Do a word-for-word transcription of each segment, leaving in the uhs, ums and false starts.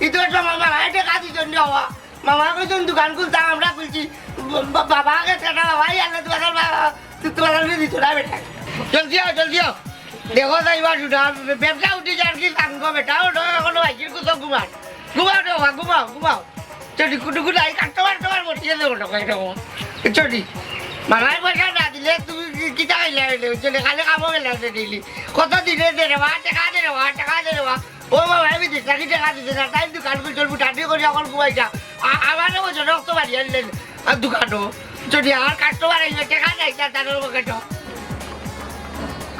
ইতো একটা মামা, মামায় টেকা দিছইন রে বাবা। মামায় কইছইন দোকান খুলতাম, আমরা খুলছি। বা-, বা-, বাবা আগে টেকা, বাবাই আনলে তোমার বাবা, তুই তোমার আনলে দিত না বেটা। জলদি আও, জলদি আও। দেখো যাইবা সুদা, ব্যবসা উঠি যার কি জানবো বেটা, ওটা এখনো বাইকের কোথাও ঘুমাও। ঘুমাও রে বাবা, ঘুমাও, ঘুমাও। চটি কুটু কুটু আই কাটতে পারতে পারবো, ঠিক আছে, ওটা কই রকম। চটি, মামায় পয়সা না দিলে তুমি কি, কিতা খাইলা হইলে? চটি খালি কামো গেলা হইলে ডেইলি। কত দিনে দে রে বাবা, টেকা দে রে বাবা, টেকা দে রে বাবা। ও বাবা, আমি দিস নাকি টেকা দিতে না, তাই দোকান খুলছইন, বুটাটি করি এখন ঘুমাই যা। আ-, আমারও ওজন রক্ত বাড়িয়ে আনলেন আর দোকানও। যদি আর কাস্টমার আইবে, টেকা নাই, তার তার পকেটও।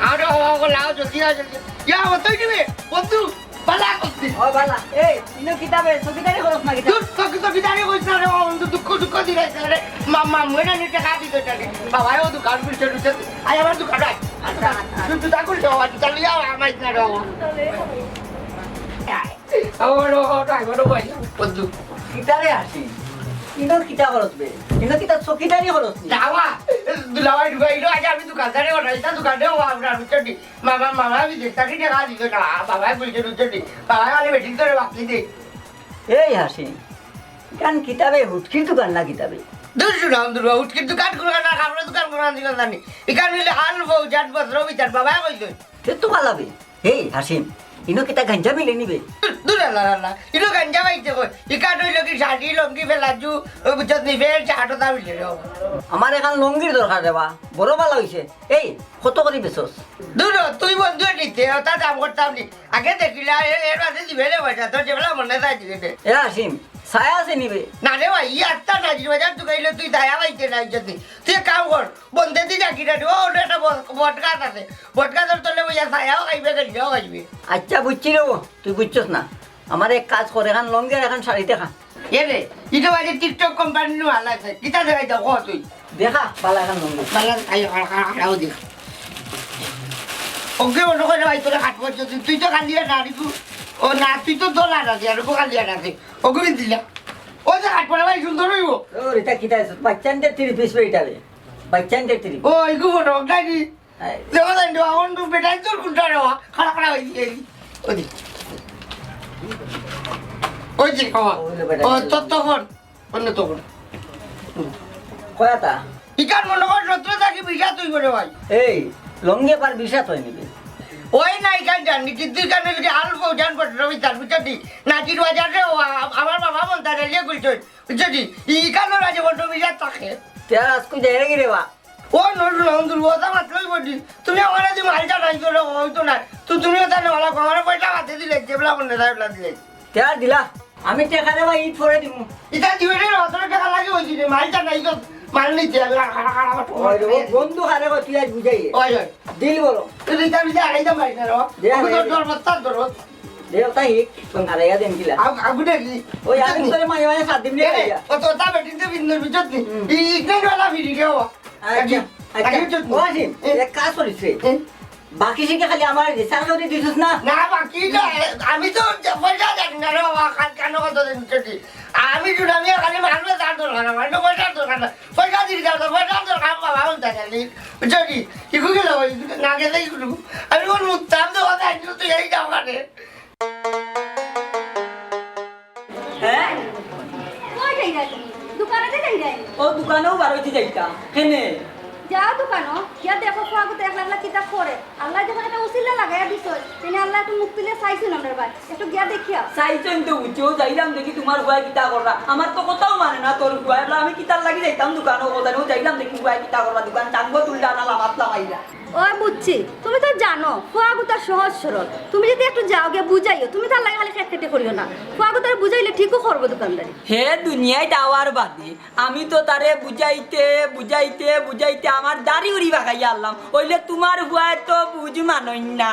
আরে বাবা, ও লাও, জলদি আও, জলদি। ইয়া, ও তুই নিবে, বন্ধু, বালা করছি। ও বালা, এই, ইনো কিতাবে চকিদারি করস না কিতা? দূর, চকি-, চকিদারি করিস না রে, ও বন্ধু, দুঃখ, দুঃখ দিলে রে। মা-, মা, মনে নি টেকা দিতে চালি। বাবা, ও দোকান খুলছে, খুলছে। আয় আমার দোকান, আয়। আচ্ছা, আচ্ছা। তুই জুতা খুলছে, বাবা, জুতা লিয়া আমার ইতনা রে, বাবা। ও, ও, ও, ড্রাইভার, ও ভাই, বন্ধু। কিতারে আসি? ইনো কিতা খরচ বে? ইনো কিতা চকিদারি খরচ নি? যাওয়া, দুলাভাই ঢুকাই দিল, আজ আমি দোকানদারে ওঠাই, তা দোকানে ও আপনার উঠছে নি। মামা, মামা, আমি দেশটাকে টেকা দিল না, বাবাই বলছে উঠছে নি। বাবাই খালি বেটিং করে বাকি দে। এই হাসি, কান কিতাবে হুটকির দোকান না কিতাবে? দূর শুনাম, দূর, হুটকির দোকান করে না, কাপড়ের দোকান করে না, দিল জানি। এখানে হইলে আলু, বউ, জাত, বস্ত্র, বিচার, বাবাই কইছে। তে তো পালাবে। হেই, হাসিম, ইনো কিতা গাঞ্জা মিলে নিবে? দূর, দূর, আল্লাহ, আল্লাহ। ইনো গাঞ্জা পাইছে কই? ইকান হইল কি শাড়ি, লুঙ্গি, ফেলাজু, ও বুঝছত নি, ফের শার্ট ওটা মিলে রে। আমার এখান লুঙ্গির দরকার রে বা, বড় ভালা হইছে। এই, কত করি বেচস? দূর, তুই বন্ধু নিতে, ওটা দাম করতাম নি। আগে দেখিলা, এ-, এর মাঝে দিবে রে পয়সা, তোর যেবেলা মনে চায় দিবে দে। এ হাসিম, ছায়া আছে নিবে? না রে ভাই, ই আটটা নাজির বাজার তুকাইলে তুই ছায়া পাইতে নাই যদি। তুই এক কাম কর, বন্ধে দি ডাকি ডাকি, ও, ওটা একটা ব-, বট গাছ আছে। বট গাছর তলে বইয়া ছায়াও খাইবে, গাঞ্জাও খাইবে। আচ্ছা, বুঝছি রে, ও, তুই বুঝছস না। আমার এক কাজ কর, এখান লুঙ্গি আর এখান শাড়ি দেখা। এ রে, ইটা বাজে TikTok কোম্পানির মাল আছে। কিতা দেখাই দাও, কও তুই। দেখা, বালা এখান লুঙ্গি। বালা, আই, আ, আ, আ, ও দেখ। ওকে মনে করে ভাই, তোরা হাট করছো তুই, তুই তো খালি আর না, রিকু। ও না, তুই তো দোলা না, আর রিকু খালি আর আছে। ওকে দিলা। ওই যে হাট পড়া ভাই, সুন্দর হইব। ও, এটা কিতা আছে? বাচ্চাদের তিরিশ পিস পেয়ে যাবে। বাচ্চাদের তিরিশ। ও, এইগু ফটো, ওটাই নি। এই। দেখো, দেখো, এখন তো বেটাই তোর কোনটা রে, খাড়া খাড়া হয়ে গিয়ে। ওই যে। ওই যে, বাবা। ওই যে বেটা। ও, তোর তখন। অন্য তখন। কয়াতা? ইকার মনে কর, সত্তর থাকি বিশ তুই করে ভাই। এই, লঙ্গে পার বিশ তুই নিবে। ওই না, ইকার জানি, কিন্তু ইকার যদি আলু পাও, জান পড়ে রবি তার, বুঝছো দি? নাজির বাজারে ও আ-, আমার বাবা মন তার রেলিয়ে গুলছে, বুঝছো দি? ইকার ওরা যে বড় বিশ থাকে। তে আর আজকে যাই রে বা? ও নুরুল হমদুল, ও তো মাত্রই বলি, তুমি আমার যদি মালটা নাই করো, হইতো না। তো তুমিও তাহলে ভালো করো, আমার পয়সা হাতে দিলে, যেবলা মনে রায় ওলা দিলে। তে আর দিলা? আমি টেকা রে ভাই, ঈদ পরে দিমু। ইটা দিবে রে, অত টেকা লাগে হইছে রে, মালটা নাই তো, মাল নিতে হবে, আর খাড়া খাড়া আমার ওই রে, ও বন্ধু হারে কো, তুই আজ বুঝাই। ওই, ওই। দিল বলো। তুই ইটা মিলে আড়াই দাম পাইস না রে, দে, আমি দে, তোর দে। ডর, বস্তার ডর। দে, ওটা হিক, কোন হারাইয়া দেন কিলা? আগ-, আগুনে কি? ওই আমি বুঝলি? তোরে মাঝে মাঝে সাত দিন এ, নিয়ে খাইয়া। অত ওটা বেটিন তো বিন্দুর বুঝত নি। হুম। ই-, ইগনাইট ওয়ালা ফিরি রে ও। আচ্ছা, আগে, আচ্ছা। আগে বুঝত নি। ও আসিম, এ? এক কাজ করিস রে। এ? বাকি শিখে খালি আমার রিসার্চ করে দিছিস না? না, বাকি না, আমি তো পয়সা জানি না রে বাবা, কার কানো কত দিন চলি। আমি জুড়ামিয়া খালি মারবে তার দরকার, আমার তো পয়সার দরকার না। পয়সা দিবি যাও, পয়সার দরকার বাবা, আমি তাই জানি। বুঝছো কি? কি করে গেল ওই? না গেলে কি করবো? আমি ওর মুখ তাম তো কথা একটু তুই এই যাও কানে। হ্যাঁ? কই যাইরায় তুমি? দোকানেতে যাইরায়? ও দোকানেউ বারইতে যাইতাম। কেনে? যাও দোকানো, গিয়া দেখো ফুয়াগুতে একলা একলা কিতা করে। আল্লায় যখন একটা উছিলা লাগাইয়া দিছইন, তেনে আল্লায় একটু মুখ তুলিয়া চাইছইন আমরার বায়। একটু গিয়া দেখিয়া। চাইছইন তো উচিও, যাইরাম দেখি তুমার ফুয়ায় কিতা কররা। আমার তো কথাউ মানে না তোর ফুয়ায়, এবলা আমি কিতার লাগি যাইতাম দোকানো, ও জানি, ও যাইরাম দেখি ফুয়ায় কিতা কররা, দোকান টানবো তুললা না লামাত লামাইরা। ওই বুঝছি, তুমি তো জানো, ফুয়াগুতা সহজ সরল। তুমি যদি একটু যাও গিয়া বুঝাইও, তুমি তার লাগি খালি খেটখেটি করিও না। ফুয়াগুতারে বুঝাইলে ঠিকউ করবো দোকানদারি। হে দুনিয়াত আওয়ার বাদে আমি তো তারে বুঝাইতে, বুঝাইতে, বুঝাইতে আমার দাড়ি উড়ি বাগাইয়া আনলাম। অইলে তুমার ফুয়ায় তো বুঝ মানইন না।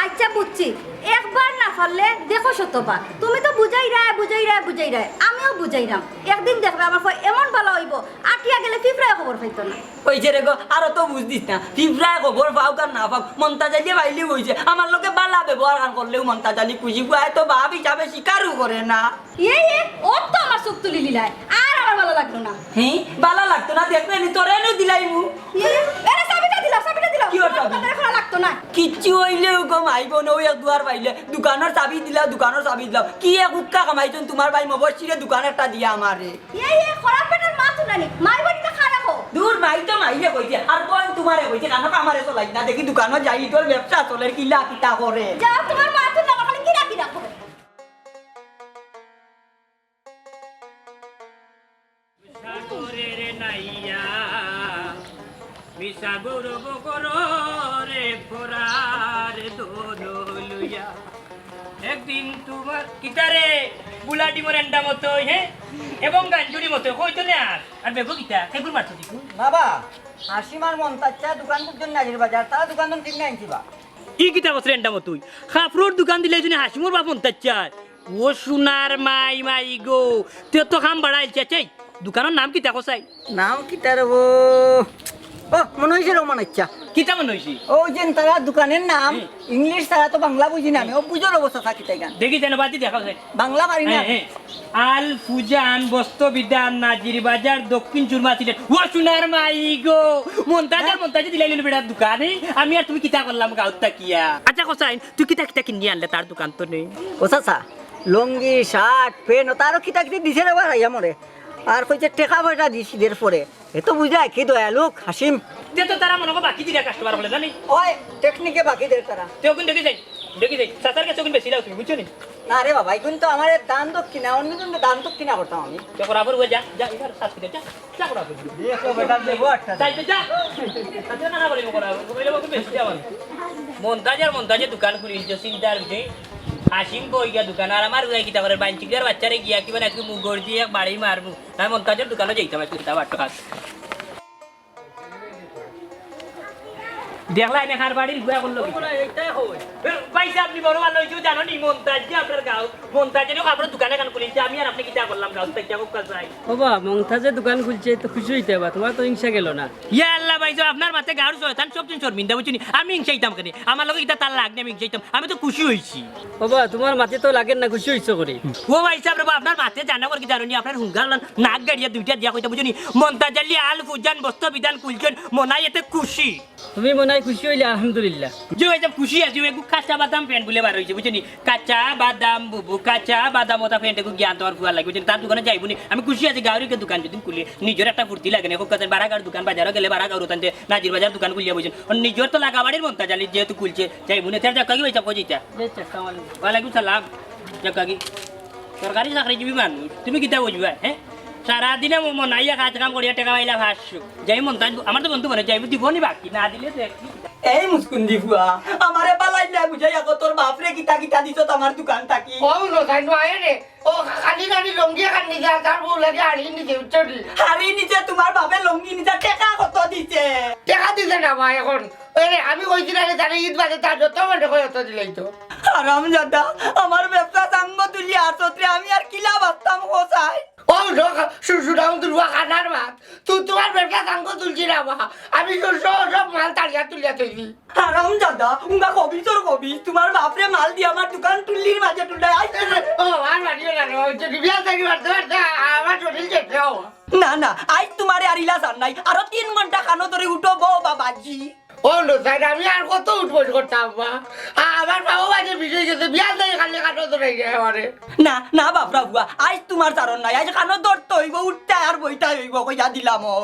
আচ্ছা বুঝছি, একবার না পারলে দেখো শতবার। তুমি তো বুঝাইরায়, বুঝাইরায়, বুঝাইরায়, আমিও বুঝাইরাম। একদিন দেখবে আমার ফুয়া এমন বালা অইবো, আটিয়া গেলে পিঁপড়ায় খবর পাইতো না। ওই যে রে গো, আরো তো বুঝ দিস না, পিঁপড়ায় খবর পাউক আর না পাউক, মন্তাজ আলীয়ে পাইলেউ অইছে। আমার লগে বালা ব্যবহার খান করলেউ মন্তাজ আলী খুশি, ফুয়ায় তো বাপ হিসাবে স্বীকারউ করে না। এ, এ, ওর তো আমার চোখ তুলি লিলায়, আর আমার বালা লাগলো না। হি, বালা লাগতো না, দেখলে নি, তোরে নু দিলাইমু। এ, এরে চাবিটা চাবিটা দিলাও। কিওর চাবি? দোকানদারে খোলা লাগতো না। কিচ্ছু অইলেও গো মাই বইন, অউ এক দুয়ার পাইলে, দোকানর চাবি দিলাও, দোকানর চাবি দিলাও। কি এক উক্কা কামাইছইন তুমার ভাই মবশিরে দোকান একটা দিয়া আমারে। এই, এই, খারাপ বেটার মা তো নানি। মাই বইন তো খারাপ হোক। দূর, মাই তো মাইরে কইছে, আর বইন তুমারে কইছে, কানো কামারে চলাইছ না, দেখি দোকানো যাই, তোর ব্যবসা চলের কিলা কিতা করে। যাও, তুমার মা তো না, খালি কিরা কিরা করে। সাগরের নাইয়া, মিশা গৌরব করো রে, ফরার দোল লইয়া। একদিন তুমার কিতারে বুলাডি মরেন্ডা মতই, হে? এবং গাঞ্জুরি মতই, কইতো না আর। আর বেগো কিতা, সেগুর মারতো দিকু। বাবা, হাসিম আর মন্তাজ চা দোকান পর্যন্ত নাজির বাজার, তারা দোকান ঠিক নাই কিবা? ই কিতা কস রে এন্ডা মতই? কাপড়র দোকান দিলে এই জন্য হাসিমর বাপ মন্তাজ চায়। ও সোনার মাই, মাই গো, তুই তো কাম বাড়াইল চাচাই। দোকানর নাম কিতা কসাই? নাম কিতা রে ও? ও, মনে অইছে রহমান আচ্ছা। কিতা মনে অইছে? ও যে তারা দোকানর নাম, হুম। ইংলিশ ছাড়া তো বাংলা বুঝি না আমি। ও বুঝো রে ও চাচা কিতা ইখান। দেখি যেন বাদি দেখাও চাই। বাংলা পারি না। হ্যাঁ, হ্যাঁ। আল ফুজান বস্ত্র বিধান নাজির বাজার দক্ষিণ সুরমা সিলেট। ও সোনার মাই গো, মন্তাজ আর হ্যাঁ? মন্তাজে দিলাইল বেটার দোকানে। আমি আর তুমি কিতা করলাম গাউত থাকিয়া? আচ্ছা কসাইন, তুই কিতা কিতা কিনি আনলে তার দোকান তো নেই? ও চাচা, লুঙ্গি, শার্ট, প্যান্ট, ও তারও কিতা কিতা দিছে রে বা রাইয়া মরে। আর কইছে টেকা পয়সা দিছি দের পরে। এ তো বুঝা কি দয়ালু হাসিম। দে তো তারা মনে কর বাকি দিরা কাস্টমার হলে জানি। ওই টেকনিকে বাকি দের তারা। তুই ওখানে দেখি যাই, দেখি যাই। চাচার কাছে ওখানে বেশি লাও তুমি, বুঝছো নি? না রে বাবা, এখন তো আমার দান দক্ষিণা, অন্য দিন তো দান দক্ষিণা করতাম আমি। তো করা পড়বে, যা, যা, এবার সাত দিকে যা, যা করা পড়বে। এই তো বেটা দেবো একটা। যাই তো যা। তাতে না, না বলি, করা পড়বে, ওই লোক বেশি যাওয়া। মন্তাজ আর মন্তাজে দোকান খুলি, যে চিন্তার বিষয়। হাসিম বই গিয়া দোকান, আর আমার উড়াই কিতা করে, বাইঞ্চিকদার বাচ্চারে গিয়া কিবা নাকি মুগর দিয়ে এক বাড়ি মারমু। তাই মন্তাজর দোকানো যাইতাম আজকে, কিতা বাট্টো হাত। দেখলা এনে কার বাড়ির গুয়া করলো কি? ও, না, এইটাই হয়। এ, ভাই সাহেব, আপনি বড় ভালো হইছে, জানো নি, মন্তাজ যে আপনার গাঁও, মন্তাজ যেন আপনার দোকানে কান খুলিছে, আমি আর আপনি কিতা করলাম গাঁও, তাই কিতা করতে চাই? ও বা, মন্তাজে দোকান খুলছে, তো খুশি হইতে বা, তোমার তো হিংসা গেল না। ইয়া আল্লাহ ভাই, যে আপনার মাতে গাঁওর শয়তান সব দিন শর্মিন্দা, বুঝছো নি? আমি হিংসাইতাম কেনে? আমার লগে কিতা তার লাগ নেই, আমি হিংসাইতাম, আমি তো খুশি হইছি। ও বা, তোমার মাতে তো লাগের না, খুশি হইছো করে। ও ভাই সাহেব রে বা, আপনার মাতে জানা করে কি জানো নি? আপনার হুঙ্গার লন নাক গাড়িয়া দুইটা দিয়া কইতা বুঝো নি? মন্তাজ আলী আল ফুজান বস্ত্র বিধান খুলছেন, মনাই এতে খুশি। তুমি মনাই খুশি হইলে আলহামদুলিল্লাহ। যে ভাই সাহেব খুশি আছি, ওই কাঁচা বাদাম প্যান্ট বুলে বার হইছে, বুঝছো নি? কাঁচা বাদাম বুবু, কাঁচা বাদাম ওটা প্যান্ট একটু জ্ঞান তোমার ফুয়া লাগবে, বুঝছো নি? তার দোকানে যাইবো নি। আমি খুশি আছি, গাউরিকে দোকান যদি খুলে, নিজের একটা ফুর্তি লাগে না। খুব কাছে বারাগার দোকান, বাজারও গেলে বারাগার ওখান থেকে নাজির বাজার দোকান খুলিয়া বলছেন। আর নিজের তো লাগাবাড়ির মন্তাজ আলী যেহেতু খুলছে, যাইবো নি। তার যাক, কি ভাই সাহেব, কই যাইতা? জি, আসসালামু আলাইকুম। ওয়ালাইকুম সালাম। যাক, কি? সরকারি চাকরিজীবী মানুষ, তুমি কিতা বুঝবা, হ্যাঁ? সারাদিনে ম-, মনাইয়া কাজ কাম করিয়া টেকা পাইলা পাঁচশো। যাই মন্তাজ, আমার তো বন্ধু মনে যাইবো, দিব নি বাকি, না দিলে তো এক-, এই মুস্কুন্দি ফুয়া, আমারে বালাইলা বুঝাই আগো তোর বাপরে কিতা কিতা দিছত আমার দোকান থাকি। ও, নো, তাই নয় রে। ও, খালি খালি লঙ্গি খান নিজে, আর তার বউ লাগে হাড়ি নিজে, উচ্চটি। হাড়ি নিজে তোমার বাপে লঙ্গি নিজে, টেকা কত দিছে? টেকা দিছে না ভাই এখন। ওই রে, আমি কইছি না রে, তারে ঈদ বাদে তার যত মনে করে অত দিলাই তো। হারামজাদা, আমার ব্যবসা চাঙ্গ তুলি আর সত্রে আমি আর কিলা বাঁচতাম কোথায়? ও, শু-, শু-, শুনাও দুর্বা খানার ভাত। তুই তোমার ব্যবসা চাঙ্গ তুলছি না বা। আমি তো সব, সব মাল তাড়িয়া তুলিয়া থইছি। হারামজাদা, উঙ্গা কবিছর কবিছ, তোমার বাপরে মাল দিয়া আমার দোকান টুল্লির মাঝে টুল্লায় আইছে। ও, আর মারিও না রে, ওই যে বিয়া থাকি মারতে মারতে আমার শরীর চেটে হওয়া। না, না, আইজ তোমারে আর ইলা জান নাই। আরো তিন ঘন্টা কানো ধরে উঠো বো বাবাজি। ও নো সাইড, আমি আর কত উঠবস করতাম বা? আ-, আমার বাবা বাজে বিষয় গেছে, বিয়া থাকি খালি কানো ধরে গিয়ে আমারে। না, না বাপরা বুয়া, আইজ তোমার চারণ নাই, আইজ কানো ধরতে হইব, উঠতে আর বইতে হইব, কইয়া দিলাম ও।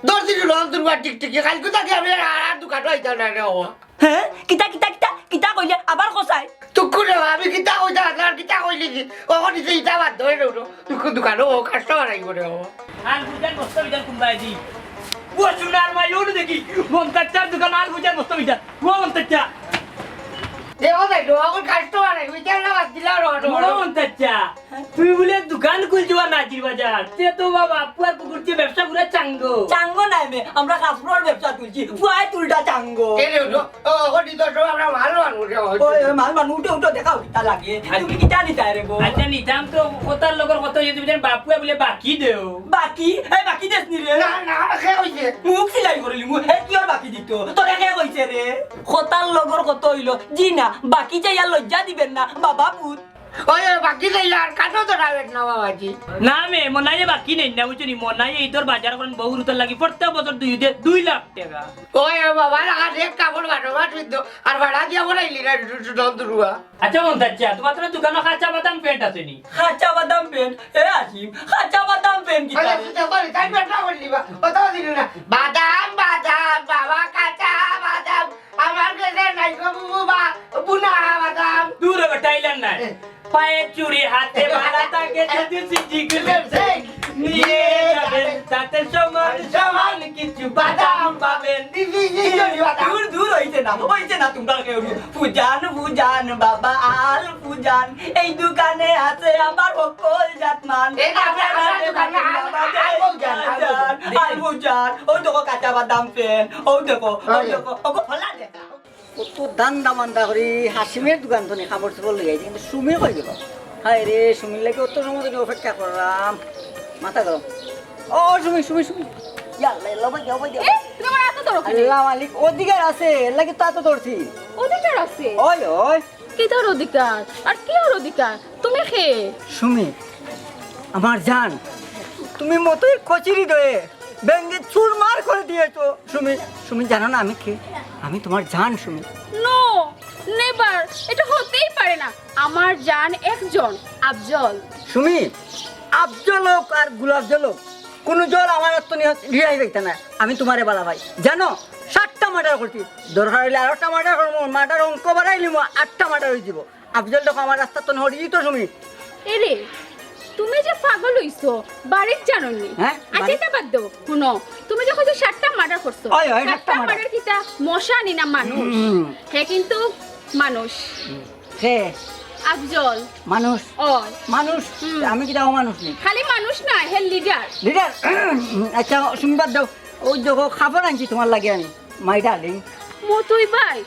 দশ দিন হলো অন্তর বুয়া টিকটিকি, কালকে থাকি আমি আর, আর দোকানো আইতাম না রে বাবা। হ্যাঁ? কিতা, কিতা, কিতা, কিতা কইলে? আবার কসাই? তুই কোনে? আমি কিতা কইতা, আর কিতা কইলি কি? ও কইলি যে ইটা বাদ ধরে রইলো। তুই কোন দোকানো? ও কাস্টমার আইব রে বাবা। আর বুঝার বস্তা বিধান কুম্বাই দি। ও সোনার মাই, ওটা দেখি। মন্তাজ চার দোকান আর বুঝার বস্তা বিধান। ও মন্তাজ চা। দেখো ভাই, ও এখন কাস্টমার আইব। ইটা না বাদ দিলা রে বাবা। ও মন্তাজ চা। তুই বলে দোকান খুলছি বা নাজির বাজার, তে তো বাবা পুয়ার পুকুর দিয়ে ব্যবসা করে চাঙ্গো। চাঙ্গো নাই মে, আমরা কাপড়র ব্যবসা তুলছি, পুয়ায় তুলটা চাঙ্গো। এ রে, উঠো। ও, ও, দি তো সব আমরা মাল মান উঠে, উঠে। ওই, ওই, মাল মান উঠে, উঠে, দেখাও কিতা লাগে। আচ্ছা। তুমি কিতা নিতায় রে বো? আচ্ছা, নিতাম তো, কথার লগর কথা হইছে, তুমি জানো বাপুয়া বলে বাকি দেও। বাকি? এই বাকি দেস নি রে? না, না, কে কইছে? মুখ সিলাই করিলি, মুখ, এই কি আর বাকি দিত? তোরে কে কইছে রে? কথার লগর কথা হইলো, জি না, বাকি চাইয়া লজ্জা দিবেন না, বাবা পুত। ওই, ওই, বাকি যাইলে আর কানো ধরাবেন না বাবাজি। না মে, মনাইয়ে বাকি নেই না, বুঝছো নি? মনাইয়ে ইদর বাজার করইন বউর উতার লাগি প্রত্যেক বছর দুই দে-, দুই লাখ টেকা। ওই, ওই, বাবা, লাগা দেখ কাপড় বাটো বাট হইতো, আর ভাড়া দিয়া বলাইলি না, একটু, একটু নন্দুরুয়া। আচ্ছা, মন থাকছে, তোমার তো দোকানো কাঁচা বাদাম প্যান্ট আছে নি? কাঁচা বাদাম প্যান্ট? এ আসিম, কাঁচা বাদাম প্যান্ট কি আরে, করে? সুজা করে, তাই বেটা বললি বা, অত দিন না। বাদাম, বাদাম, বাবা, কাঁচা বাদাম। আমার কাছে নাই গো বুবু বা, বুনা বাদাম। দূর হবে, টাইলার নাই। এ। পায়ে চুড়ি, হাতে মালা, তাকে যদি সিটি গুলো সেই নিয়ে যাবেন, তাতে সমান সমান কিছু বাদাম পাবেন। দিদি, দিদি, দিদি, বাদাম। দূর, দূর, হইছে না, হইছে না, তোমরা কেউ। ফুজান, ফুজান, বাবা আল ফুজান, এই দোকানে আছে আমার হকল জাতমান। এই না, আমরা, আমরা দোকানে আল, আল ফুজান, আল ফুজান। আল ফুজান, ওই দেখো কাঁচা বাদাম প্যান্ট, ওই দেখো, ওই ওই। দেখো, ওগো ফলা দেখা। কত ধান্দা মান্দা করি হাসিমের দোকান তো নি কাপড় চোপড় লই আইছি, কিন্তু সুমি কই গেল? হায় রে, সুমির লাগি অত সময় ধরে অপেক্ষা করলাম, মাথা গরম। ও সুমি, সুমি, সুমি, ইয়া আল্লাহ, ইয়া আল্লাহ, ভাই, ভাই, এ, তোমার এত দরকার নেই। আল্লাহ মালিক, অধিকার আছে, এর লাগি তো এত ধরছি। অধিকার আছে? ওই, ওই। কিতার অধিকার? আর কিওর অধিকার? তুমি কে? সুমি, আমার জান, তুমি মতই কচিরি দয়ে ভেঙে চুরমার করে দিয়েছো। সুমি, সুমি জানো না আমি কে? আমি তোমার জান সুমি। No, never, এটা হতেই পারে না। আমার জান একজন, আফজল। সুমি, আফজল হোক আর গোলাপ জল হোক, কোনো জল আমার আত্ম নিয়ে রিহাই পাইতে না। আমি তোমারে বালা ভাই জানো, সাতটা মার্ডার করছি, দরকার হইলে আরোটা মার্ডার করবো, মার্ডার অঙ্ক বাড়াই নিবো, আটটা মার্ডার হয়ে দিব। আফজল দেখো আমার রাস্তা তো হরিয়ে তো সুমি। এরে, তুমি যে পাগল হইছো, বাড়িত জানো নি? হ্যাঁ, আচ্ছা, বাড়িত। এটা বাদ দাও, শুনো, তুমি যে কইছো সাতটা মার্ডার করছো, ওই, ওই, সাতটা সাতটা মার্ডার। মার্ডার কিতা মশা নি না মানুষ? হুম। হে কিন্তু মানুষ। হুম। হে। আফজল। মানুষ। ওই। মানুষ। হুম। আমি কিতা মানুষ নি? খালি মানুষ না, হে লিডার। লিডার? আচ্ছা, শুনবার দাও, ওই দেখো, খাবার আনছি তোমার লাগে আমি। My darling। মতই ভাই,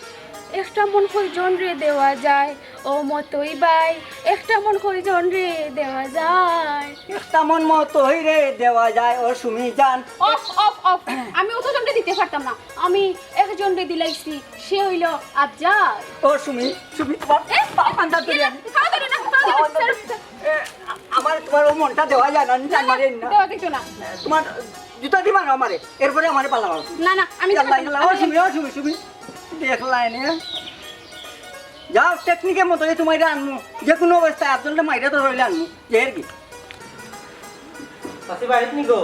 একটা মন কয়জন রে দেওয়া যায়, ও মতই ভাই, একটা মন কয়জন রে দেওয়া যায়। একটা মন মতই রে দেওয়া যায়, ও সুমি জান। Of, of, of. আমি অতজনরে দিতে পারতাম না, আমি একজনরে দিলাইছি, সে হইল আফজাল। ও সুমি, সুমি, তোমার এ, পা-, পান্তা এ, তুলি আনি। খাওয়া ধরে না, খাওয়া ধরে না, খাওয়া ধরে না। এ, আমার তোমার ও মনটা দেওয়া যায় না, আমি না, জানি না, না, না। দেওয়া দিত না। তোমার জুতা দিবা না আমারে, এরপরে আমারে পালা মারো। না, না, আমি ইয়াল্লা, ইয়াল্লা, ও সুমি, ও সুমি, সুমি। দেখলাই নে। যাও, টেকনিকের মতো যে তোমার আনমু, যে কোনো অবস্থায় আফজলটা মাইরা তো রইলে আনমু, যে আর কি। চাচি বাড়িত নি গো?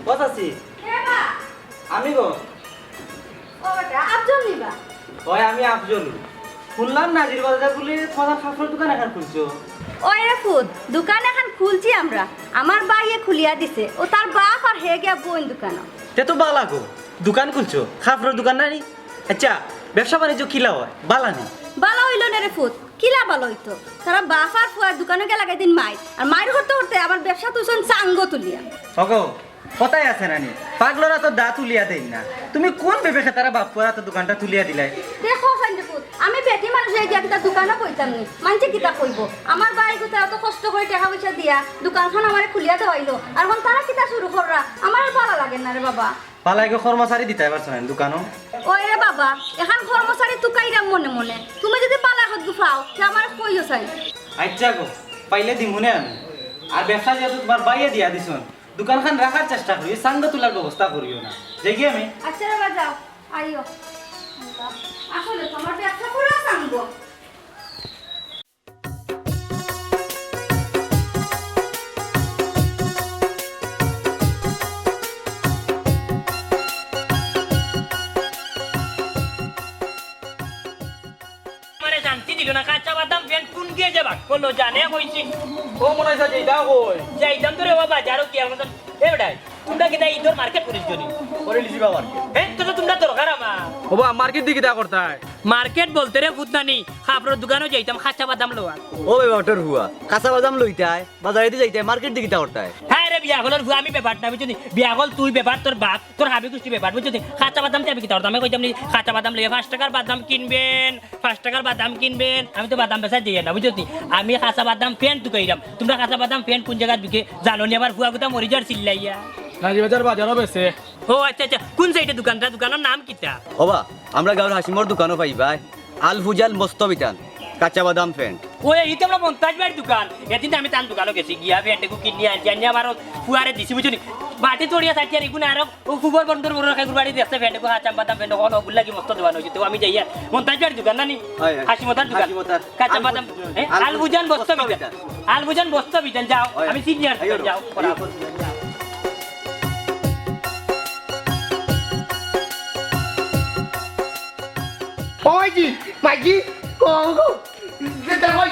ও চাচি। কে বা? আমি গো। ও বেটা, আফজল নি বা? ওই আমি আফজল। শুনলাম নাজির বাজারে বুলে তোমার কাপড়র দোকান এখান খুলছো। ওই রে ফুত, দোকান এখান খুলছি আমরা। আমার ভাইয়ে খুলিয়া দিছে। ও তার বাপ আর হে গিয়া বইন দোকানো। তে তো বালা গো। দোকান খুলছো? কাপড়র দোকান না নি? আচ্ছা, ব্যবসা বাণিজ্য কিলা হয়? বালা নি? বালা হইল না রে ফুত। কিলা বালা হইতো? তারা বাপ আর ফুয়ার দোকানো গিয়া লাগাই দিন মাইর। আর মাইর করতে করতে আমার ব্যবসা তুলছইন চাঙ্গো তুলিয়া। ওগো, কথায় আছে না নি, পাগলরা তো দা তুলিয়া দেইন না। তুমি কোন বিবেকে তারা বাপ ফুয়ার তো দোকানটা তুলিয়া দিলাই? দেখো, ফাইন রে পুত, আমি বেটি মানুষ হয়ে গিয়া কিতা দোকানো কইতাম নি, মানষে কিতা কইবো? আমার ভাই গুতা অত কষ্ট করি টেকা পয়সা দিয়া দোকানখান আমারে খুলিয়া দেওয়াইলো, আর এখন তারা কিতা শুরু কররা, আমার আর ভালা লাগে না রে বাবা। পালাইগো কর্মচারী দিতায় পারছো না দোকানো? ওই রে বাবা, এখন কর্মচারী তুকাইরাম মনে মনে, তুমি যদি পালাই হত গুফাও, তে আমার কইও চাই। আচ্ছা গো, পাইলে দিমুনে আমি। আর ব্যবসা যেহেতু তোমার ভাইয়ে দিয়া দিছইন, দোকানখান রাখার চেষ্টা করিও, চাঙ্গো তুলার ব্যবস্থা করিও না। যাইগি আমি? আচ্ছা বাবা, যাও, আইও। আসলে তোমার ব্যবসা পুরা চাঙ্গো। আমারে শান্তি দিল না, কাঁচা বাদাম প্যান্ট কোন দিয়ে যে বাক করলো জানে কইছি। ও মনে হয় যাইতা কই? যাইতাম তো রে বাবা, বাজারও কি এখন তো, এ বেটাই, তোমরা কিতা ইদর মার্কেট করিস নি? করে লিছি বা মার্কেট। এ, তো, তো তোমরা দরকার আমার। ও বা, মার্কেট দি কিতা করতায়? মার্কেট বলতে রে পুত নানি, কাপড়র দোকানো যাইতাম কাঁচা বাদাম লওয়া। ও ভাই, বাটর হুয়া, কাঁচা বাদাম লইতায়, বাজারে দি যাইতায়, মার্কেট দি কিতা করতায়? হ্যাঁ রে, বিয়া হলর হুয়া, আমি ব্যাপার না, বুঝছো নি? বিয়া হল তুই ব্যাপার, তোর বাপ, তোর হাবি গুষ্টি ব্যাপার, বুঝছো নি? কাঁচা বাদাম তে আমি কিতা করতাম? আমি কইতাম নি, কাঁচা বাদাম লইয়া পাঁচ টাকার বাদাম কিনবেন, পাঁচ টাকার বাদাম কিনবেন, আমি তো বাদাম বেচা যাই না, বুঝছো নি? আমি কাঁচা বাদাম প্যান্ট তুকাইরাম। তোমরা কাঁচা বাদাম প্যান্ট কোন জায়গায় বিকে জানো নি? আবার ফুয়া গুতা মরি যার চিল্লাইয়া। নাজিবাজার বাজারও বেচে। ও আচ্ছা, আচ্ছা, কোন সাইডে দোকানটা? দোকানর নাম কিতা? ওবা, আমরা গাঁওর হাসিমর দোকানো পাইবায় আল ফুজাল মস্ত বিতান, কাঁচা বাদাম প্যান্ট। ওই, ই তো আমরা মন্তাজ ভাইর দোকান। এদিন আমি তান দোকানো গেছি, গিয়া ফেন্টেকু কিনি আনছি, আনিয়া আমার ফুয়ারে দিছি, বুঝছো নি? বাটি চড়িয়া চাইছি আর এগুন আরো ও ফুবর বন্দর বড় রাখে গুরবাড়ি দেখছে ফেন্টেকু, হাচাম বাদাম ফেন্টেকু, হলো ওগুলা কি মস্ত দোকান হইছে। তো আমি যাইয়া মন্তাজ ভাইর দোকান না নি? হয়, হয়। হাসিমতার দোকান। হাসিমতার। কাঁচা বাদাম। এ, আলফুজান বস্তা বিধান। আলফুজান বস্তা বিধান, যাও। হয়। আমি সিনিয়র, আইও। যাও। ওই জি, মাইজি, ও, ও, যে দেখো,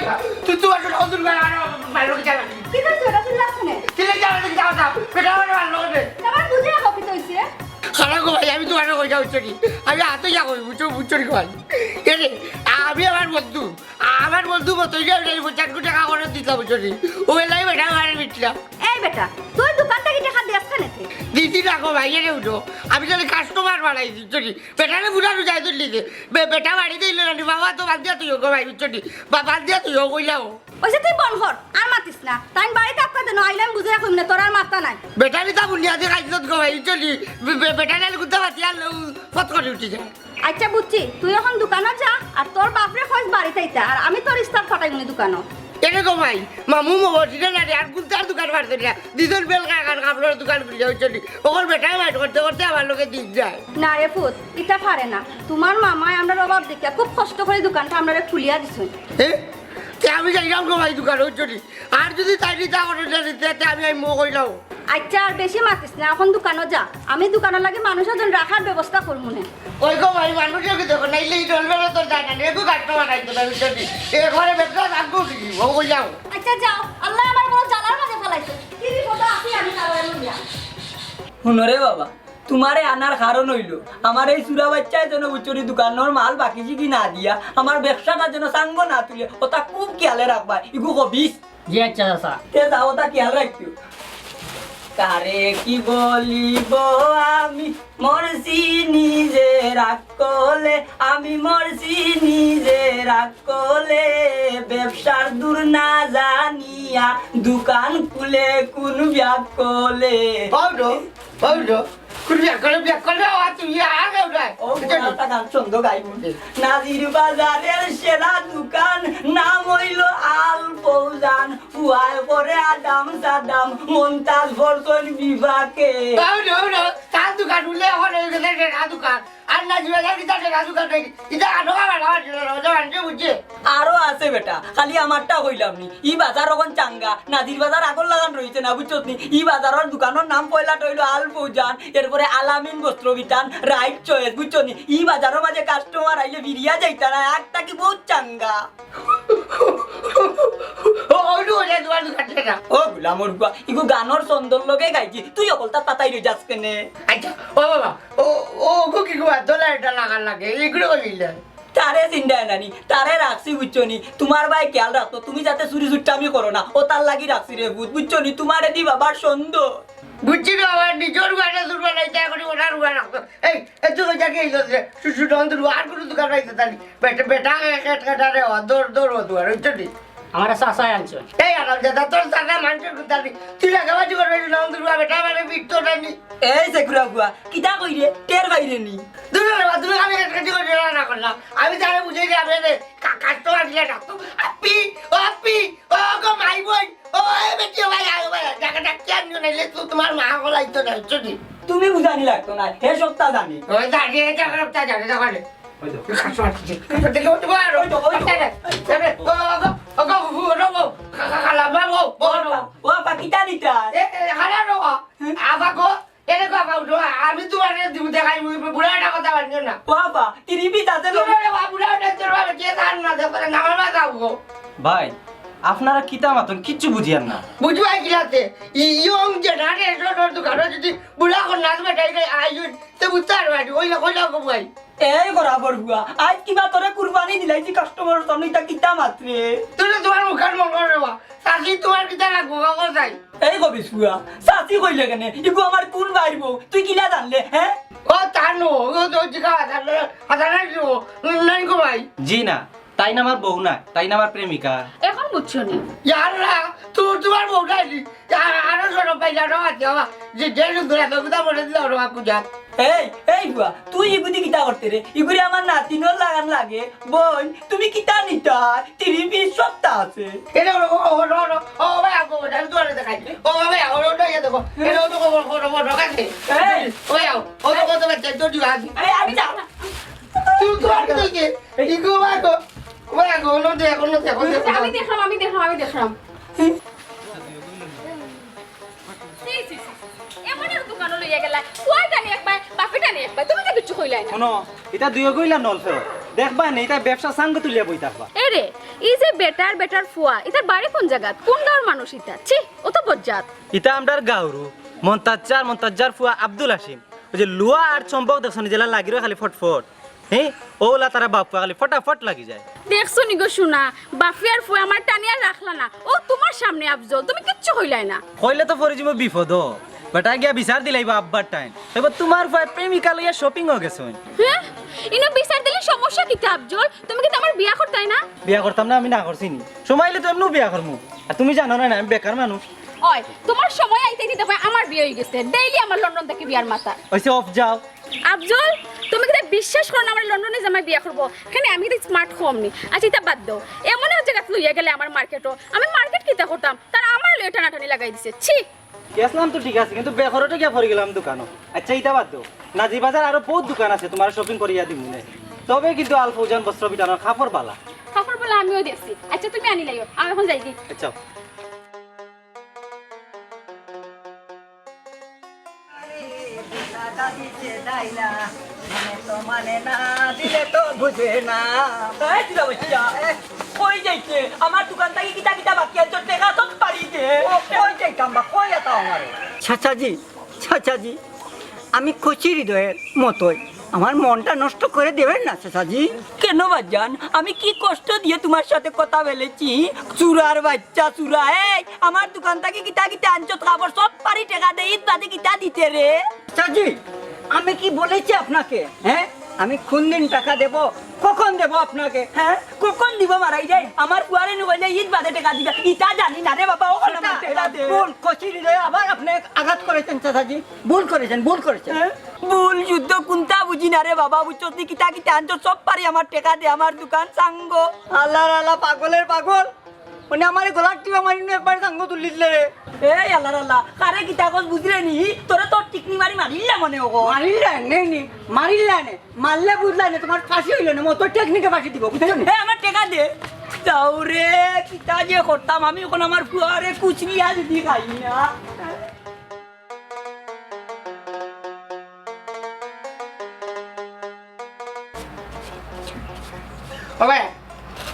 তুই, তুই আসলে অদূর বেলা আর বাইরে যাবে। কি করছো? ওটা তুই লাগছে না? তুই যাবে, তুই যাও, যাও। বেটা আমার ভালো লাগে। আমার বুঝে রাখো কি তো হইছে? খারাপ গো ভাই, আমি তোমার কইটা হচ্ছে কি? আমি হাতে যা কই, বুঝছো, বুঝছো নি ভাই? এরে, আমি আমার বন্ধু, আমার বন্ধু মতো যে আমি পঞ্চাশ কোটি টাকা করে দিতাম, বুঝছো নি? ও বেলায় বেটা আমার বিটলা। এই বেটা, তুই দোকান থেকে টাকা দেস কেন তে? দিদি না গো ভাই, এরে উঠো। আমি তাহলে কাস্টমার বাড়াই দিচ্ছি, বুঝছো নি? বেটারে বুড়া রুজাই তুললি দে। বে-, বেটা বাড়ি দিল না নি, বাবা তো বাদ দিয়া তুই গো ভাই, বুঝছো নি? বা-, বাদ দিয়া তুই গো কইলাও। ওই যে তুই বন কর, আর মাতিস না। তাই বাড়িতে আপনাদের নয় আইলাম বুঝে রাখুন না, তোর আর মাথা নাই। বেটারি তা বুনিয়াদি খাইছত গো ভাই, বুঝছো নি? বে-, বে-, বেটারি আলু কুত্তা পাতি আর লউ ফত করে উঠি যায়। আচ্ছা বুঝছি, তুই এখন দোকানো যা, আর তোর বাপরে কইস বাড়িতে আইতা, আর আমি তোর ইস্তার ফাটাই মনে দোকানো। এরে গো ভাই, মামু মগজিরে না রে, আর কুত্তার দোকান পারছে না। দিদন বেল কাকার কাপড়ের দোকান খুলিয়া, বুঝছো নি? ওখান বেটায় মাইট করতে করতে আমার লগে দিন যায়। না রে ফুত, ইটা পারে না। তোমার মামায় আমরার অভাব দেখিয়া খুব কষ্ট করে দোকানটা আমরারে খুলিয়া দিছইন। এ? তে আমি যাইলাম গো ভাই দোকানো, বুঝছো নি? আর যদি তাই দিতা করে না দিতে, তে আমি, আমি মো কইলাম। আচ্ছা, আর বেশি মাতিস না, এখন দোকানো যা। আমি দোকানো লাগি মানুষ একজন রাখার ব্যবস্থা করমু নে। ওই গো ভাই, মানুষও কি দেখো না, ইলে ইটল বেরো তোর জানা নেই, একটু কাটতে বানাইতো না, বুঝছো নি? এরপরে ব্যবসা রাখবো কি? ও কইলাম। আচ্ছা যাও, আল্লাহ আমার বড় জ্বালার মাঝে ফেলাইছে। কি বিপদ আছে আমি তার লইয়া। হুনো রে বাবা, তোমারে আনার কারণ অইলো, আমার এই চুরা বাইচ্চায় যেন বুঝছো নি দোকানর মাল বাকি জিকি না দিয়া, আমার ব্যবসাটা যেন চাঙ্গো না তুলে, ওটা খুব খেয়ালে রাখবা, ইগু কবিস। জি আচ্ছা চাচা। তে যাও, ওটা খেয়াল রাখিও। কারে কি বলিব আমি, মরছি নিজে রাগ করলে, আমি মরছি নিজে রাগ করলে, ব্যবসার দূর না জানিয়া, দোকান খুলে কোন ব্যাগ করলে। পাউডো, পাউডো। কুড়ি বিয়া করে, বিয়া করে, ও তুমি আগে উঠায়। ও, বুঝছো নি? একটা গান ছন্দ গাইব। জি। নাজির বাজারের সেরা দোকান, নাম অইলো আল ফৌজান। পুয়ায় করে আদাম সাদাম, মন্তাজ ফরসন বিভাগে। তাও না, না, তার দোকান উঠলে এখন হয়ে গেছে সেরা দোকান। আর নাজির বাজার কিতা সেরা দোকান নাকি? ইটা আনো বাবা, না, না, না, না, আনতে বুঝছে। আরো আছে বেটা, খালি আমারটা কইলাম নি। ই বাজার অখন চাঙ্গা, নাজির বাজার আগর লাগান রইছে না, বুঝছত নি? ই বাজারর দোকানর নাম পয়লাটা অইলো আল ফৌজান, এরপরে আলামিন বস্ত্র বিতান, রাইট চয়েস, বুঝছত নি? ই বাজারর মাঝে কাস্টমার আইলে ফিরিয়া যাইতা না, আগ থাকি বউত চাঙ্গা। ও, ওই তো ওই যে তোমার দোকান থেকে। ও গুলামর গুয়া, ইগু গানর ছন্দর লগে গাইছি, তুই অকলতা তাতাই রই যাস কেনে? আচ্ছা, ও বাবা, ও, ও, ওগো কি গো, দোলা এটা লাগার লাগে, এগুলো কই মিলে? তারে চিন্তায় নানি, তারে রাখছি বুঝছো নি, তোমার ভাই খেয়াল রাখতো, তুমি যাতে চুরি চুট্টামি করো না, ও তার লাগি রাখছি রে ভূত, বুঝছো নি, তোমারে দি বাবার সন্দেহ। বুঝছি রে বাবা, নিজর ঘরে দুর্বল হইতে এখন ওনার ঘরে রাখতো। এই, এত কইটা কি হইলো রে? শুধু শুধু অন্তর আর কোনো দোকান পাইতে তানি। বেটা, বেটা, এক, এক, এক, আরে, ও, দৌড়, দৌড়, ও, দৌড়, বুঝছো নি? আমার চাচাই আনছে। এই আরাম দাদা, তোর চাচা মানুষের কথা নি। তুই লাগাবাজি করবে না, অন্তর বেটা, মানে, বিটতো না নি। এই যে গুড়া গুয়া, কিতা কই রে? টের বাইরে নি। দূর রে বাবা, তুমি আমি কাটাকাটি করি না, না করলাম। আমি তারে বুঝাই যে আমি এনে কা-, কাস্টমার দিলে ডাকতো। আপি, ও আপি, ও গো মাই বই, ও এই বেটি, ও ভাই, আয়, ও ভাই, টাকা ডাক কি আনিও নাইলে তো তোমার মা হলাইতো না, বুঝছো নি? তুমি বুঝানি লাগতো না, হে সবটা জানে। ও জানে, এটা সবটা জানে, জানে। ওই তো। কাস্টমার দিছে। দেখো, দেখো, আর ওই তো, ওই তো। ওই তো, ওই তো। ও, ও, ও, ও, ও, ও, ও, খালা, মা, ও, ও, ও। ও, আপা, কিতা নিতা? এ, এ, হালা রে, ও। হুম? আবা গো, এরে গো, আবা, উঠো, আমি তোমারে দিব, দেখাই, বুড়া একটা কথা বানিও না। ও, আপা, তিরিবি তাতে লো। তোমারে বা বুড়া একটা চলবা, কে জান না, দেখো, না, আমার মা যাও গো। ভাই, আপনারা কিতা মাতন, কিচ্ছু বুঝিয়ার না। বুঝবাই কিলাতে? ই-, young generation-র দোকানো যদি বুড়া কর না, তুমি এটাই কই, আই, তে বুঝতে পারবা, ওই, ওই রকম ভাই। এই গরাবর বুয়া, আজ কিবা তোরে কুরবানি দিলাইছি কাস্টমারর সামনে, ইতা কিতা মাতরে? তুই তো তোমার মুখের মঙ্গল রে বা। চাচি তোমার কিতা লাগবো, বাবা যাই। এই কবিস বুয়া, চাচি কইলে কেনে? ইগু আমার কোন ভাইর বউ? তুই কিলা জানলে, হ্যাঁ? ও, তা নো, ও তো জিগা, হাজার, হাজার নাই তো, নাই গো ভাই। জি না, তাই না আমার বউ না, তাই না আমার প্রেমিকা। এখন বুঝছো নি? ইয়াল্লা, তুই তোমার বউ নাই নি? আর, আরো শোনো, এই যাও রে বাবা, যে, যে সুন্দর আছে, ওগুলা বলে দিলাও রে বাবা, পূজা। এই, এই বুয়া, তুই ইগুদি কিতা করতে রে? ইগুদি আমার নাতিনর লাখান লাগে। বইন, তুমি কিতা নিতা? তিরিশ পিস সবতা আছে। এটা হলো, ও, ও, ও, ও, ও, ভাই, আগো, ওটা আমি তোমার দেখাই। ও, ভাই, আগো, ওটা ইয়ে দেখো। এটা হলো, ও, ও, ও, ও, ও, আছে। এই। ওই আও, ও, ও, ও, তো বাচ্চা, তো দিবা। এই, আমি যাও না। তুই তো আর কি দেখে? এই গো, ভাই গো। ভাই গো, ওটা দেখো, ওটা দেখো, দেখো। আমি দেখলাম, আমি দেখলাম, আমি দেখলাম। ছি, ছি, ছি, ছি। এমন এক দোকানো লইয়া গেলা, ফুয়াটা নি একবার, বাপেটা নি একবার, তুমি তো কিচ্ছু কইলাই না। হুনো, ইতা দুইও কইলা নলফেও। দেখবা নি, ইতা ব্যবসা সাঙ্গ তুলিয়া বই থাকবা। এরে, ই যে বেটার, বেটার ফুয়া, ইতার বাড়ি কোন জাগাত? কোন গাঁওর মানুষ ইতা? ছি, অত বজ্জাত। ইতা আমরার গাঁওরউ, মন্তাজ্জার, মন্তাজ্জার ফুয়া আব্দুল হাসিম। ওই যে লুয়া আর চম্বক দেখছো নি, যেলা লাগি রয় খালি ফটফট। হে, ওলা তারা বাপ ফুয়া খালি ফটাফট লাগি যায়। দেখছো নি গো সোনা, বাপে আর ফুয়া আমার টানিয়া রাখলা না। ও তোমার সামনে আফজল, তুমি কিচ্ছু কইলাই না। কইলে তো পড়ি যিমু বিপদো। বেটা গিয়া বিচার দিলাইবা আব্বার টাইম। এবার তোমার ফুয়া প্রেমিকা লইয়া শপিং ও গেছইন। হ্যাঁ? ইনো বিচার দিলে সমস্যা কিতা আফজল? তুমি কিতা আমার বিয়া করতায় না? বিয়া করতাম না, আমি না করছি নি। সময় অইলে তো এমনেউ বিয়া করমু। আর তুমি জানো না, না, আমি বেকার মানুষ। ওই, তোমার সময় আইতে আইতে দেখো আমার বিয়া অই গেছে। ডেইলি আমার লন্ডন থাকি বিয়ার মাথা। ওইসে অফ যাও। আফজল, তুমি কিতা বিশ্বাস করো না আমার লন্ডনে জামাই বিয়া করবো? কেনে আমি কিতা স্মার্ট কম নি? আচ্ছা, ইতা বাদ দেও। এমন এক জাগাত লইয়া গেলে আমার মার্কেটো, আমি মার্কেট কিতা করতাম? তারা আমার লইয়া টানাটানি লাগাই দিছে। ছি! গেছলাম তো ঠিক আছে, কিন্তু বেখরটে গিয়া পড়ি গেলাম দোকানো। আচ্ছা, ইতা বাদ দেও। নাজি বাজার আরো বউত দোকান আছে, তোমার শপিং করিয়া দিমু নে। তবে কিন্তু আল ফৌজান বস্ত্র বিতানর কাপড় বালা। কাপড় বালা আমিও দেখছি। আচ্ছা, তুমি আনি লাইও, আমি এখন যাইগি। আচ্ছা। আরে, দাদা দিছে দাইলা, মানে তো মানে না, দিলে তো বুঝে না। এই দিলা বাচ্চা, কই যাইতে? আমার দোকান থাকি কিতা কিতা বাকি আছে, টেকা সব পারি দে। ও, কই যাইতাম বা, কই যেতাম আমারে? চাচাজি, চাচাজি, আমি কচি হৃদয়ের মতোই, আমার মনটা নষ্ট করে দেবেন না চাচাজি। কেন বাজান, আমি কি কষ্ট দিয়া তোমার সাথে কথা বলেছি? চুরার বাচ্চা চুরা, এই আমার দোকান থাকি কিতা কিতা আনছত কাপড় সব পারি টেকা দে, ইদ বাদে কিতা দিতে রে? চাচাজি, আমি কি বলেছি আপনাকে? হ্যাঁ, আমি কোন দিন টাকা দেব, কখন দেব আপনাকে? হ্যাঁ, কখন দিব মারাই যায়? আমার ফুয়ারে নু কইলে ইদ বাদে টেকা দিবা, ইতা জানি না রে বাবা, ও আমার টেকা দে। ভুল করছি হৃদয়ে, আবার আপনি আঘাত করেছেন চাচাজি, ভুল করেছেন, ভুল করেছেন। হ্যাঁ? ভুল যুদ্ধ কোনটা বুঝি না রে বাবা, বুঝছস নি? কিতা কিতা আনছত সব পারি আমার টেকা দে, আমার দোকান সাঙ্গ। আল্লাহর আল্লাহ, পাগলের পাগল। মানে আমারে গলার টিপা মারি নু একবার সাঙ্গ তুলি দিলে রে। এই আল্লাহর আল্লাহ, কারে কিতা কস বুঝলে নি? তোরে তোর টিকনি মারি মারিলা মনে অয়। মারিলা নে নি, মারিলা নে। মারলে বুঝলা নে, তোমার ফাঁসি অইলো না, মতো টেকনিকে ফাঁসি দিব, বুঝছো নি? এ, আমার টেকা দে। যাও রে, কিতা যে করতাম আমি অখন, আমার ফুয়ারে কুচবিয়া যদি খাই না। ও ভাই,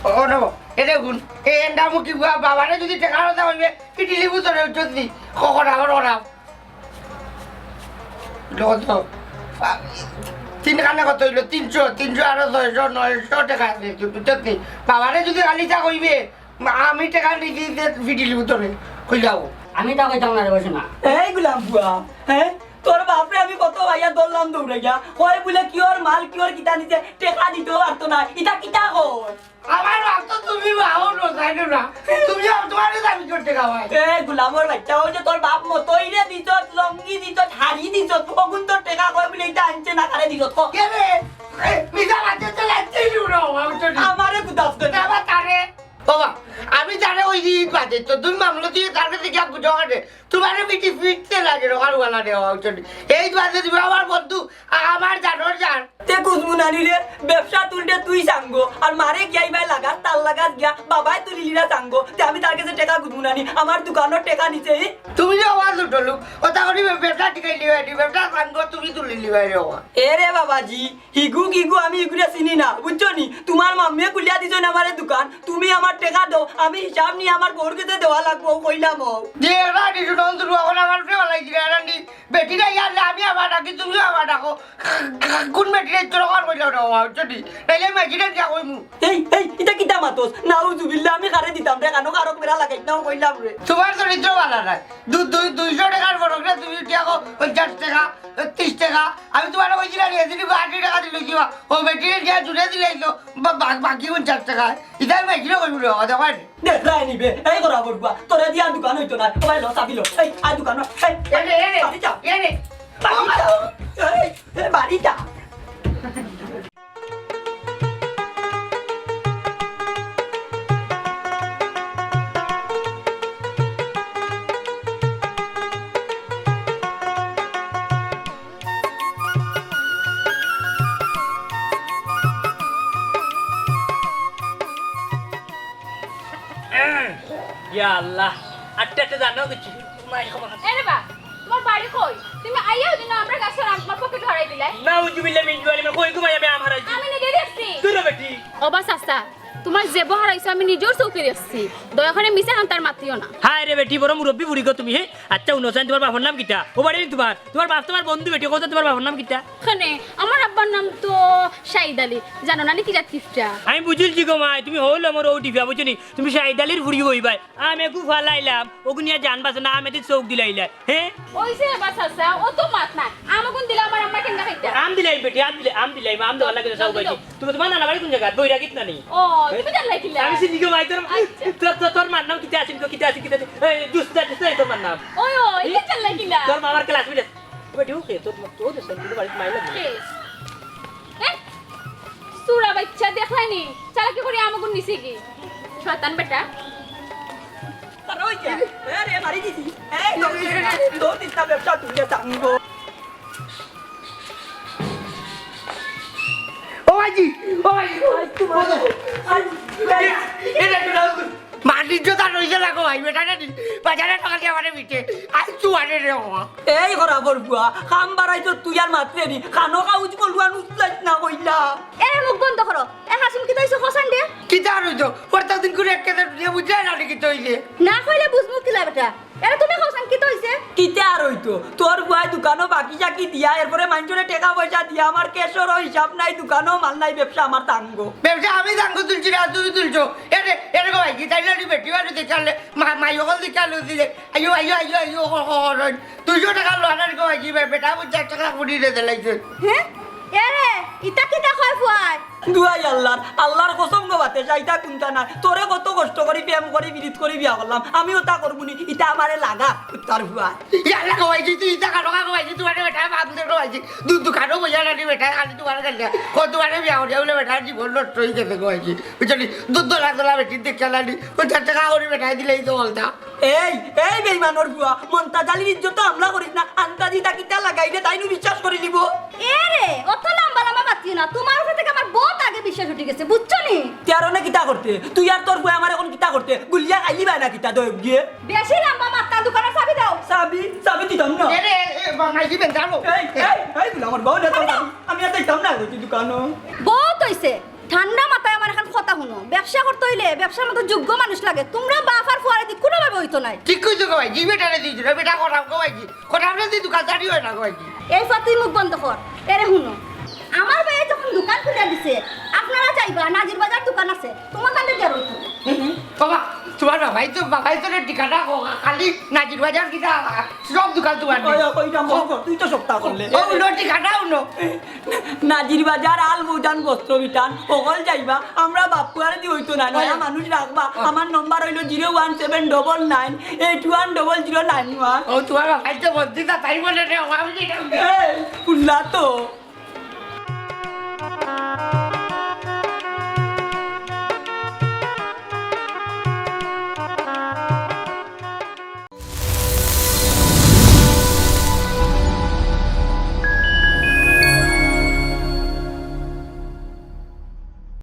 ও, ও নেবো। এ দেখুন, এ এন্ডা মুখি বা-, বাবারে যদি টেকা না দেওয়া হইবে, পিটি লিবু তোরে উঠছি। কখন আবার ওরা? কত? আ, তিন খানে কত হইলো? তিনশো, তিনশো আরো ছয়শো, নয়শো টেকা আছে, তুই বুঝছস নি? বাবারে যদি খালি চা কইবে, মা, আমি টেকা নিতে দিতে পিটি লিবু তোরে, কই যাও? আমি তা কইতাম না রে, বসে না। এই গুলাম বুয়া, হ্যাঁ? তোর বাপরে আমি কত ভাইয়া ধরলাম দৌড়াইয়া। কয় বুলে কিওর মাল, কিওর কিতা নিছে, টেকা দিতেও পারতো না। ইতা কিতা কয়? আমার বাপ তো তুমি বাবাও না, জানো না। তুমি আর তোমার দাবি করতে খাওয়াই। এ গুলামর বাচ্চা, ওই যে তোর বাপ মতই রে দিছত, লঙ্গি দিছত, হাড়ি দিছত, অগুন তোর টেকা কয় বুলে ইতা আনছে না, কারে দিছত ক? কে রে? এ, মিছা মাতে তো লাগতেই নি উড়ো, আমি তো নি। আমারে গুদাস করে। বাবা, তারে। বাবা, আমি তারে ওই দিন বাদে তো দুই মামলা দিয়ে তার কাছে গিয়া গুজো করে। তোমারে পিটি ফিটতে লাগে, রোগার ওয়ালা রে, হওয়া উচিত। এই বাদে তুমি আমার বন্ধু, আ-, আমার জানোর জান। তে কুসমুনানি রে, ব্যবসা তুলতে তুই সাঙ্গো, আর মারে গিয়া ইবায় লাগাস, তার লাগাস গিয়া, বাবায় তুলি লিরা সাঙ্গো। তে আমি তার কাছে টেকা কুসমুনানি, আমার দোকানর টেকা নিছে ই। তুমি যে আমার দুটো লোক, ও তা করি ব্যবসা টিকাই লিবাই নি, ব্যবসা সাঙ্গো তুমি তুলি লিবাই রে ওয়া। এ রে বাবাজি, হিগু কিগু আমি ইগুরে চিনি না, বুঝছো নি? তোমার মাম্মিয়ে খুলিয়া দিছইন আমারে দোকান, তুমি আমার টেকা দেও, আমি হিসাব নিয়া আমার বউর গেছে দেওয়া লাগবো, কইলাম ও। যে এরা দিছু নন তুলু, এখন আমার ফেওয়া লাগি দিলে, এরা নি বেটিরা ইয়ার লে আমি আমার ডাকি, তুমিও আমার ডাকো। কোন বেটিরা ইচ্ছা রকম কইলাম না, বুঝছো নি? নাইলে আমি বেটিরা দিয়া কইমু। এই, এই, ইতা কিতা মাতস? নাউজুবিল্লাহ, আমি কারে দিতাম রে, কানো কারক বেড়া লাগাইত না, কইলাম রে। তোমার চরিত্র ভালা নাই। দু-, দুই-, দুইশো টেকার ফরক রে, তুমি উঠিয়া কও পঞ্চাশ টেকা, তিরিশ টেকা। আমি তোমারে কইছি না নি, এদিন আশি টেকা দিলে কিবা? ও বেটিরে দিয়া জুড়ে দিলে তো বা-, বা-, বাকি পঞ্চাশ টেকা। ইতাই বেটিরে কইবো রে, ও দেখো রে। দেখরায় নিবে, এই করা বড়ুয়া, তোরে দিয়া দোকান অইতো নায়। ও ভাই, ল, চাবি ল। এই, আয় দোকান, এই, এনে, এনে, বাড়ি যা। এনে। বাড়ি যা। এই, এই, বাড়ি যা। ইয়া আল্লাহ, আটতে আটতে জানো কিছু। মাই খবর। এ রে বা, তোমার বাড়ি কই? তুমি আইয়াও দিন আমরা গাছর আম তোমার পকেটে ধরাই দিলাই। নাউজুবিল্লাহ মিন জালিম, কই ঘুমাই আমি আম হারাইছি? আমি নিজে দেখছি। দূর হ বেটি। ও বা চাচা, তোমার যে বউ হারাইছো আমি নিজর চউখে দেখছি। দয়া করি মিছা হান্তার মাতিও না। হায় রে বেটি, বড় মুরব্বি বুড়ি গো তুমি, হে? আচ্ছা, হুনো চাইন, তোমার বাপর নাম কিতা? ও বাড়ি তোমার, তোমার বাপ তোমার বন্ধু বেটি, কও তো তোমার বাপর নাম কিতা? কেনে, আমার আব্বার নাম তো শাহিদ আলী। জানো না নি কিতা টিপটা? আমি বুঝিলছি গো মাই, তুমি হইল আমার ও টিপিয়া, বুঝছো নি? তুমি শাহিদ আলীর ফুড়ি অইবায়। আম এগু ফালাইলাম, অগু নিয়া জান বাঁচে না, আমেদি চউখ দিলাইলা। হে? অইছে বা চাচা, অত মাত নাই। আম অগুন দিলে আমার আম্মা কেঙ্গা খাইতা? আম দিলাই বেটি, আম দিলাই, আম দিলাই, আম দেওয়ার লাগে চাও দিও। তুমি তোমার নানা বাড়ি কোন জায়গা? বৈরাগীত না নি? ও, তুমি জানলাই কিলা? আমি চিনি গো মাই, তোর, আচ্ছা। তোর, তোর, তোর মার নাম কিতা আছিল গো, কিতা আছিল, কিতা আছিল? এই, দুস্তা, দুস্তা, এই তোর মার নাম। ওই, ওই, এই? ইটা জানলাই কিলা? তোর মামার classmate। বেটি, ওকে, তোর, তোর, তোর, তোর বাড়িত মাই লাগে। কে? এ? চুরা বাচ্চা দেখলায়নি? চালাকি করি আম অগুন নিছে কি? শয়তান বেটা। আর ওই যে, এ রে, মারি দিছি। এই, তোর, তোর তিনটা ব্যবসা তুই যে চাঙ্গো। ও ভাইজি, ও ভাইজি, ও ভাইজি, ও ভাইজি। মাটির জোতা রইছে না গো ভাই, বেটা রে, বাজারে টাকা দিয়ে আমারে পিটে। আই তুই আরে রে বাবা। এই খরা বরবুয়া, কাম বাড়াইতো তুই আর মাতরে নি, কানো কাউজ কলুয়া নুসলাইস না কইলা। এ মুখ বন্ধ করো। এ হাসিম কিতা অইছে কও চাইন রে? কিতা আর অইতো? প্রত্যেক দিন করি এক কেজি দুনিয়া বুঝলে না রে কিতা অইছে? না কইলে বুঝমু কিলা বেটা? এরে তুমি কও চাইন কিতা অইছে? কিতা আর অইতো? তোর বুয়ায় দোকানো বাকি সাকি দিয়া, এরপরে মাইনষরে টেকা পয়সা দিয়া, আমার ক্যাশরও হিসাব নাই, দোকানো মাল নাই, ব্যবসা আমার তাঙ্গো। ব্যবসা আমি তাঙ্গো তুলছি না, তুমি তুলছো। এরে, এরে গো ভাই, কিতা ইলা বেটি বাড়ি দেখালে, মা-, মাই অকল দেখালো দিলে। আইও, আইও, আইও, আইও, ও, ও, ও, দুইশো টাকা লওয়ার গো ভাই, কি বে-, বেটা পঞ্চাশ টাকা কুড়ি রে দিলাইছে। হে? এরে, ইতা কিতা কয় ফুয়ায়? দুয়াই আল্লাহর, আল্লাহর কসম গো বাতে, ইতা কুনতা নায়। তোরে কত কষ্ট করি, প্রেম করি, বিরিত করি বিয়া করলাম। আমি ওতা করবো নি, ইতা আমারে লাগা, কুত্তার ফুয়া। ইয়াল্লা গো ভাইজি, তুই ইতা কানো গো ভাইজি, তোমার বেটা বাপ দে গো ভাইজি। দু-, দোকানো বইয়া রাখি বেটা, খালি তোমার গেলে। কত তোমার বিয়া করিয়া বলে বেটা জীবন নষ্ট হয়ে গেছে গো ভাইজি। বুঝলি? দুধ দলা দলা বেটি দেখে লালি। পঞ্চাশ টাকা করে বেটায় দিলেই তো বলতা। এই, এই বেইমানর ফুয়া, মন্তাজ আলীর ইজ্জত হামলা করিস না, আন্তাজি তা কিতা লাগাই রে, তাইনু বিশ্বাস করি লিবো। এ রে, অত লম্বা লম্বা মাতিও না, তোমার উপর থেকে আমার বহুত আগে বিশ্বাস উঠি গেছে, বুঝছো নি? তে আর অনে কিতা করতে? তুই আর তোর ফুয়া আমার এখন কিতা করতে? গুলিয়া খাইলি বায় না কিতা দই গিয়ে? বেশি লম্বা মাত না, দোকানের চাবি দাও। চাবি, চাবি দিতাম না। এ রে, এ, বা-, মাইজি বেন, জানো? এই, এই, এই, গুলা আমার বউ না, তোর চাবি দাও। আমি আর যাইতাম না, কইছি দোকানো। বহুত হইছে। ঠান্ডা মাথায় আমার এখন কথা হুনো, ব্যবসা করতে হইলে ব্যবসার মতো যোগ্য মানুষ লাগে। তোমরা বাপ আর ফুয়ারে দি কোনোভাবে হইতো নাই। ঠিক কইছো গো ভাইজি, বেটারে দিছো না, বেটা খারাপ গো ভাইজি, খারাপ না দি দোকানদারি হয় না গো ভাইজি। এই ফাতুই মুখ বন্ধ কর। এরে হুনো, আমার ভাইয়ে যখন দোকান খুলে দিছে, আপনারা যাইবা, নাজির বাজার দোকান আছে, তোমার কাছে গেল তো। বাবা, তোমার বাবাই তো, বাবাই তো ঠিকানা কো-, খালি নাজির বাজার কিনা, সব দোকান তোমার নেই। ওই, ওই, ওই, তুই তো সপ্তাহ করলে। ও, উনো ঠিকানা উনো। নাজির বাজার, আল বৌজান, বস্ত্র বিতান, হকল যাইবা, আমরা বাপ ফুয়ারে দি হইতো না, নয়া ওই। মানুষ রাখবা। ওই। আমার নম্বর হইলো zero one seven double nine eight one double zero nine one. ও, তোমার বাবাই তো বলছি না, তাই বলে রে, ও, আমি যেটা এই, শুনলা তো?